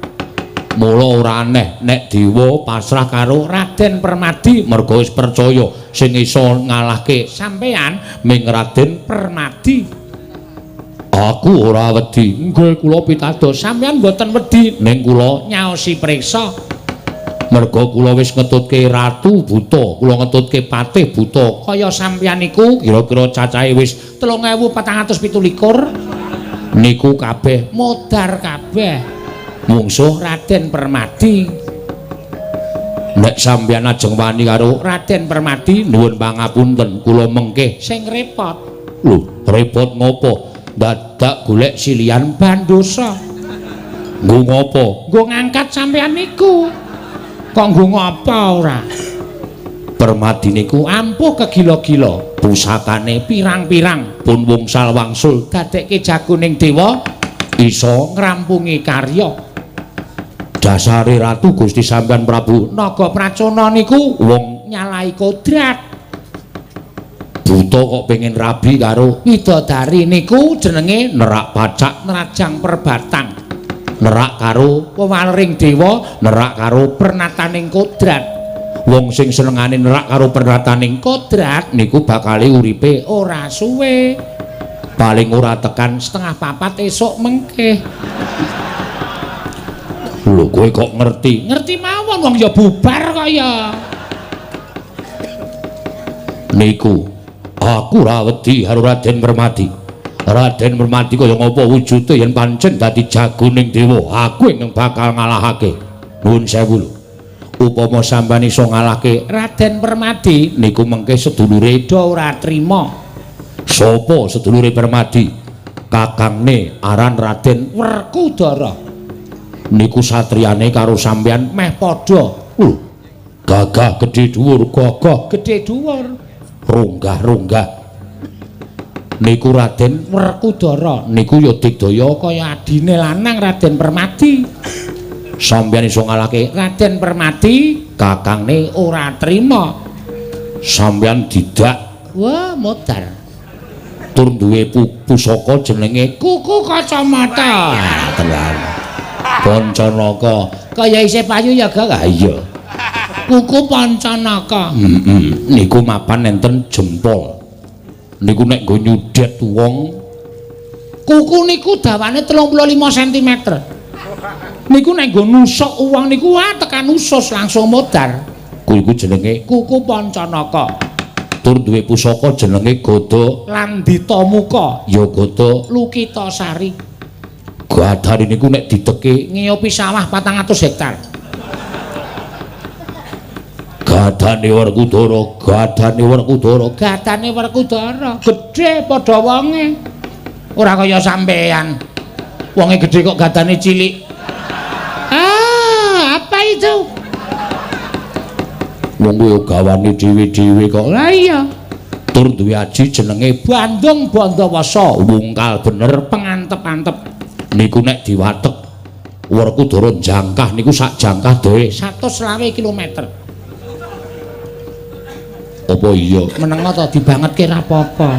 Mula ora aneh nek dewa pasrah karo Raden Permadi merga wis percaya sing iso ngalahke sampeyan ming Raden Permadi. Aku ora wedi. Nggih kula pitados sampeyan mboten wedi ning kula nyaosi priksa. Merga kula wis ngetutke Ratu Buta, kula ngetutke Patih Buta. Kaya sampeyan niku kira-kira cacahe wis 3427 niku kabeh modar kabeh mungsuh Raden Permadi. Nek sampeyan ajeng wani karo Raden Permadi nuwun pangapunten kula mengke sing repot. Lho, repot ngopo? Dadak golek silian bandosa. Nggo ngopo? Nggo ngangkat sampeyan niku. Kok nggo ngopo ora? Permadi niku ampuh kegila-gila, pusakane pirang-pirang, pun wungsal wangsul dadekke jagoning dewa iso ngrampungi karya. Dasare Ratu Gusti sampeyan Prabu Naga Pracona niku wong nyalahi kodrat. Buta kok pengen rabi karo widodari niku jenenge nerak pacak nerajang perbatang. Nerak karo wewalering dewa, nerak karo pernataning kodrat. Wong sing senengane nerak karo pernataning kodrat niku bakale uripe ora suwe. Paling ora tekan 3:30 esuk mengke. Lho kowe kok ngerti? Ngerti mawon wong ya bubar kok ya. Niku aku ora wedi karo Raden Permadi. Raden Permadi kaya ngapa wujude yen pancen dadi jagoning dewa, aku ingkang bakal ngalahake. Nuwun sewu lho. Upama sampeyan iso ngalahke Raden Permadi niku mengke sedulure do ora trima. Sapa sedulure Permadi? Kakangne aran Raden Werkudara. Niku satriyane karo sampeyan meh padha. Gagah gedhe dhuwur, gagah gedhe dhuwur. Runggah-runggah. Niku Raden Werkudara niku ya digdaya kaya adine lanang Raden Permadi. Sampeyan iso ngalahke Raden Permadi, kakangne ora trima. Sampeyan didak, wah modar. Tur duwe pusaka jenenge kuku kacamata. Tenan. Pancanaka kaya isih payu ya, Gak? Ha iya. Kuku Pancanaka. Heeh. Niku mapan enten jempol. Niku nek nggo nyudet wong, kuku niku dawane 35 cm. Niku nek nggo nusuk wong niku wah tekan usus langsung modar. Kuwi iku jenenge kuku Pancanaka. Tur duwe pusaka jenenge Gada Landita Muka, ya Gada Lukitasari. Gadane niku nek diteke ngiopi sawah 400 hektar. Gadane Werkudara, gadane Werkudara, gadane Werkudara, gedhe padha wonge. Ora kaya sampean. Wonge gedhe kok gadane cilik. Ah, apa itu? Wong kuwi gawane dhewe-dhewe kok. Lah iya. Tur duwe aji jenenge Bandung Bandawasa, wungkal bener pengantep-antep. Niku nek diwatek Werkudara jangkah niku sak jangkah doe 125 kilometer. Apa iya? Menengo to dibangetke ra apa-apa.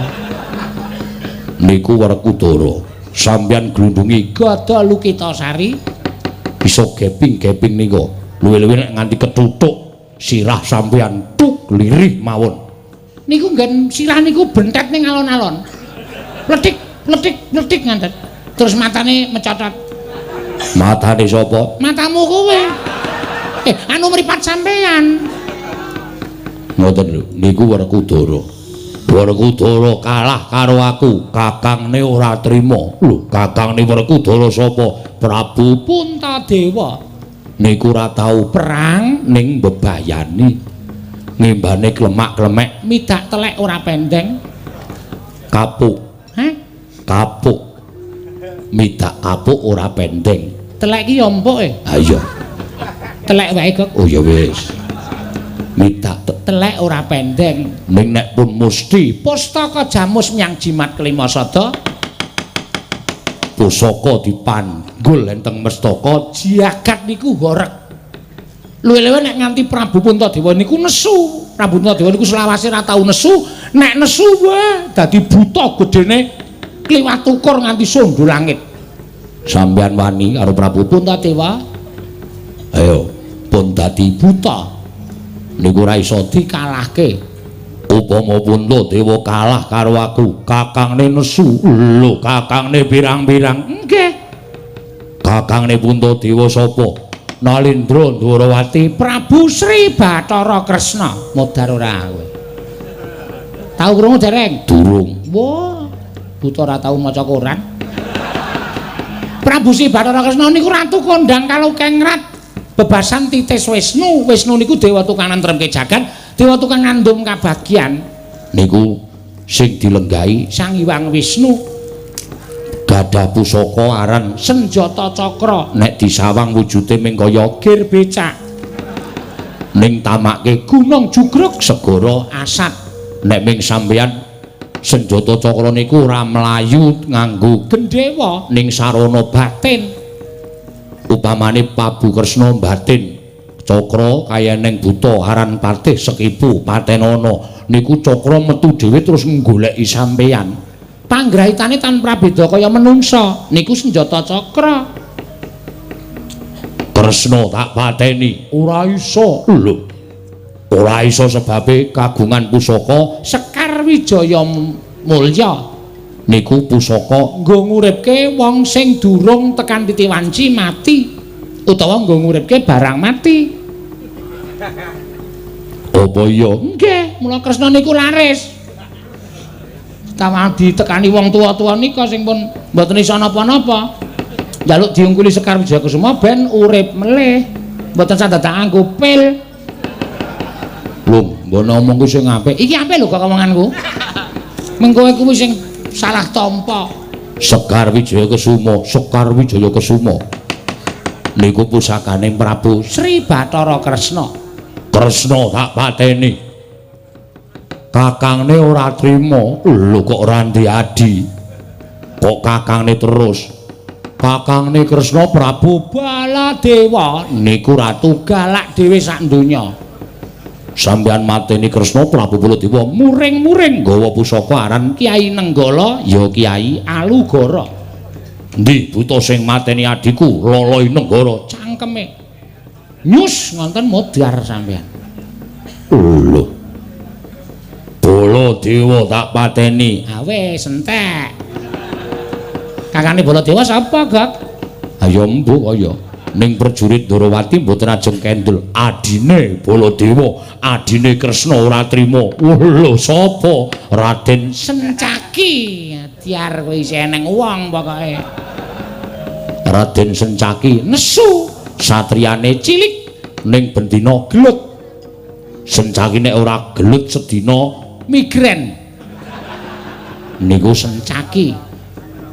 Niku Werkudara. Sampeyan glundungi Gada Lukitasari bisa geping-geping niku. Luwih-luwih nek nganti ketutuk sirah sampeyan tuk lirih mawon. Niku nggen sirah niku bentet ning alon-alon. Pletik, pletik, pletik nganten. Terus matane mecotot. Matane sapa? Matamu kowe. Anu mripat sampeyan. Ngoten lho, niku Werkudara. Werkudara kalah karo aku, kakangne ora trima. Lho, kakangne Werkudara sapa? Prabu Puntadewa. Niku ora tau perang ning bebayani. Ngimbane klemak-klemek, midak telek ora pendeng. Kapuk. Heh? Kapuk. Midak kapuk ora pendeng. Telek ki ya empuk e. Ha iya. Telek wae kok. Oh ya wis. Midak telek ora pendeng. Ning nek pun musti pustaka jamus menyang jimat kelima sada pusaka dipanggul enteng mestaka jagat niku horeg. Luwih-luwih nek nganti Prabu Puntadewa niku nesu. Prabu Puntadewa niku selawase ora tau nesu, nek nesu wae dadi buta gedene kliwat ukur nganti sondo langit. Sampeyan wani karo Prabu Puntadewa? Ayo, pun dadi buta. Niku ora iso dikalahke. Upama Puntadewa kalah karo aku, kakangne nesu. Lho, kakangne pirang-pirang? Nggih. Kakangne Puntadewa sapa? Nalindra Ndwarawati Prabu Sri Bathara Kresna. Modar ora kowe? Tau krungu dereng? Durung. Wah, buta ora tau maca koran. Prabu Sri Bathara Kresna niku ratu kondang kalukengrat bebasan titis Wisnu. Wisnu niku dewa tukang nentremke jagat, dewa tukang ngandum kabagyan. Niku sing dilenggahi Sang Hyang Wisnu. Gadah pusaka aran Senjata Cakra. Nek disawang wujude ming kaya gir becak. Ning tamake gunung jugruk segara asat. Nek ming sampeyan Senjata Cakra niku ora mlayu nganggo gendhewa ning sarana batin. Upamane Prabu Kresna batin cakra kaya ning buta aran Patih Sekipu Patenana niku cakra metu dhewe terus nggoleki sampeyan. Panggrahitane tan prabeda kaya menungsa niku senjata cakra. Kresna tak pateni. Ora iso. Lho. Ora iso sebabe kagungan pusaka Sekar Wijaya Mulya. Niku pusaka nggo nguripke wong sing durung tekan titi wanci mati utawa nggo nguripke barang mati. Apa iya? Nggih, mula Kresna niku laris. Tawang ditekani wong tua-tua nika sing pun mboten iso napa-napa. Njaluk diungkuli Sekar Wijaya Kusuma ben urip melih. Mboten sah dadak nganggo pil. Lho, mbok omong ku sing apik. Iki apik lho kok omonganku. Mengko kowe kuwi sing salah tampa. Sekar Wijaya Kusuma, Sekar Wijaya Kusuma. Niku pusakane Prabu Sri Bathara Kresna. Kresna tak pateni. Kakangne ora trima. Lho kok ora ndek adi? Kok kakangne terus? Kakangne Kresna Prabu Baladewa niku ratu galak dhewe sak donya. Sampeyan mateni Kresna Prabu Baladewa muring-muring nggawa pusaka aran Kyai Nenggala ya Kyai Alugara. Endi buta sing mateni adhiku Loloi Nenggara cangkeme. Nyus ngonten modar sampeyan. Lho. Baladewa tak pateni. Ah wis entek. Kakane Baladewa sapa, Gok? Ayo mbuh kaya ning prajurit Ndorowati mboten ajeng kendel. Adine Baladewa, adine Kresna ora trima. Lho sapa? Raden Sencaki. Diar kowe isih eneng wong pokoke. Raden Sencaki nesu satriyane cilik ning bendina gelut. Sencaki nek ora gelut sedina migren. Niku Sencaki.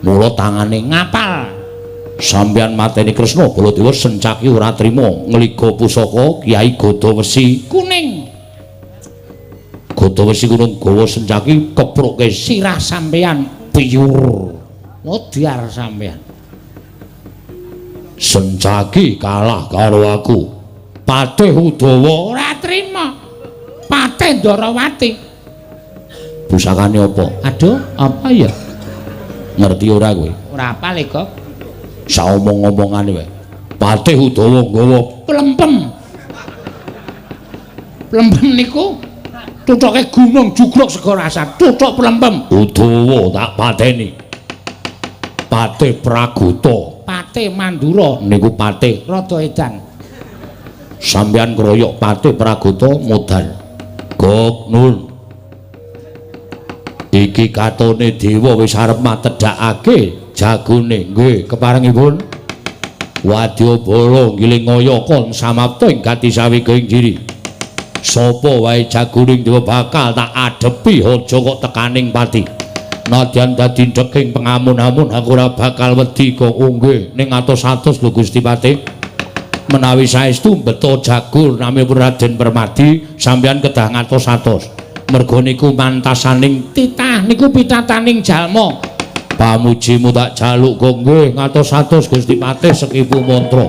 Mula tangane ngapal. Sampeyan mateni Kresna Baladewa Sencaki ora trima ngliga pusaka Kyai Gada Wesi kuning. Gada Wesi kuning gawa Sencaki kepruke sirah sampeyan piyur. Modar sampeyan. Sencaki kalah karo aku. Patih Udawa ora trima. Patih Ndarawati. Pusakane apa? Aduh, apa ya? Ngerti ora kowe? Ora apal e, Gok. Saomong-omongane wae. Patih Udawa nggawa plempem. Plempem niku tuthuke gunung jugruk segara asat. Tuthuk plempem. Udawa tak pateni. Patih Pragota, Patih Mandura niku patih rada edan. Sampeyan kroyok Patih Pragota modal. Gok nun. Iki katone dewa wis arep matedhakake jagone. Nggih, keparengipun. Wadyabala ngiling ngaya kon samapta ing gati sawiga ing jiri. Sapa wae jagoning dewa bakal tak adepi aja kok tekaning pati. Nadyan dadi ndeking pengamun-amun aku ora bakal wedi kok. Nggih, ning atos-atos lho Gusti Patih. Menawi saestu beto jago namipun Raden Permadi, sampeyan kedah ngatos-atos. Merga niku mantasaning titah niku pitataning jalma. Pamujimu tak jaluk kok nggih ngatos-atos Gusti Patih sekipu mantra.